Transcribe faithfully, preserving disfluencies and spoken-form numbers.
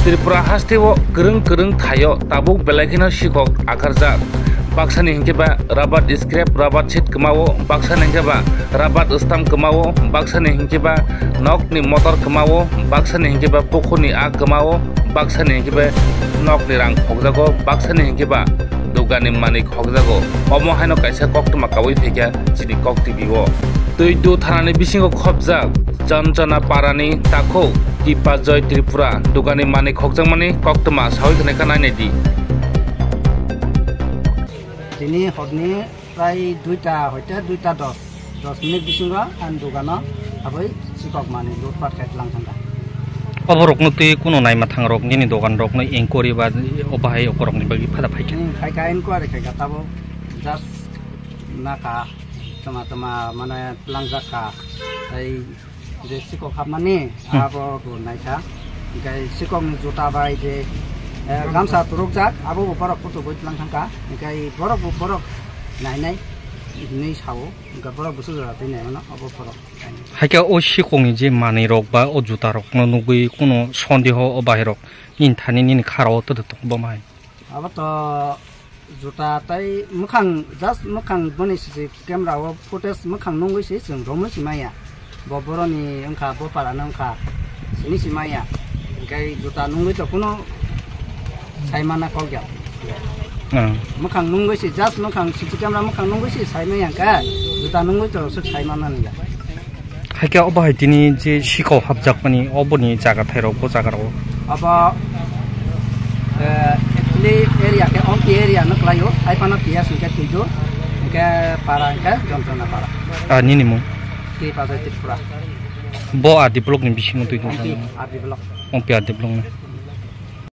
Tripura hasteo kwrwng kwrwng thaio tabuk belai kheno sikhok akarjak. Baksani hinkhe ba rabar scrap, rabar sheet kwmao, baksani hinkhe ba rabar stamp kwmao, baksani hinkhe ba nokni motor kwmao, baksani hinkhe ba pukhurni aa kwmao, baksani hinkhe ba nokni rang khokjago, baksani hinkhe ba dugani manwi khokjago. Omo haino kaisa koktwma kaui phaikha chini Kok T V o. Twidu thanani bisingo khopjak Janjana parani takhuk Tipajoy Tripura dugani manwi khokjakmani koktwma saui khnaikha nainai di. Tini horni prai duita hoite duita dos, dos minute bisingo ani dugano habwi sikok manwi lutpat khai tlang thangkha. Oborokno twi kuno naima thangrok nini doganrokno inquiry ba o bahai okorokni bagwi phada phaikha? Hmm, phaikha, inquiry khaikha, tabuk just nakha tama tama mane tlangjak kha. Tei je sikok hapmani, hmm, abo bo naikha. Hinkhe sikokni juta bai je, eh, gamsa turukjak, abo bo borok kutuk bai tlang thangkha. Hinkhe borok bo borok nainai hinwi sao. Hinkhe borok busu jora twi naimano abo borok. Haikhe o sikokni je manwirok ba o jutarokno nugwi kuno sondeho o bahirok nini thani nini kharao twdwk tongo bo mahai? Abo to juta tei mwkhang, just mwkhang boni C C camera o footage mwkhang nungwi se chwng romwi se maya. Bo boroni wngkha, bo parano wngkha, sini se maya. Hinkhe juta nungwi to kuno sai mana kok ya. Hmm. Mwkhang nungwi se, just mwkhang C C camera mwkhang nungwi se sai maya hinkhe juta nungwi to swk sai mana nungya. Haikhe obo hai tini je sikok hapjakmani oboni jaga thairok bo jaga rok. Abo, eh, actually area khe Ompi area no kwlaio, hai phano T S hinkhe Twidu, hinkhe para hinkhe Jontona para. Ah, nini mung? Tripura, Tripura. Bo R D block ni bisingo twi tong Ompi R D block. Ompi R D block ni.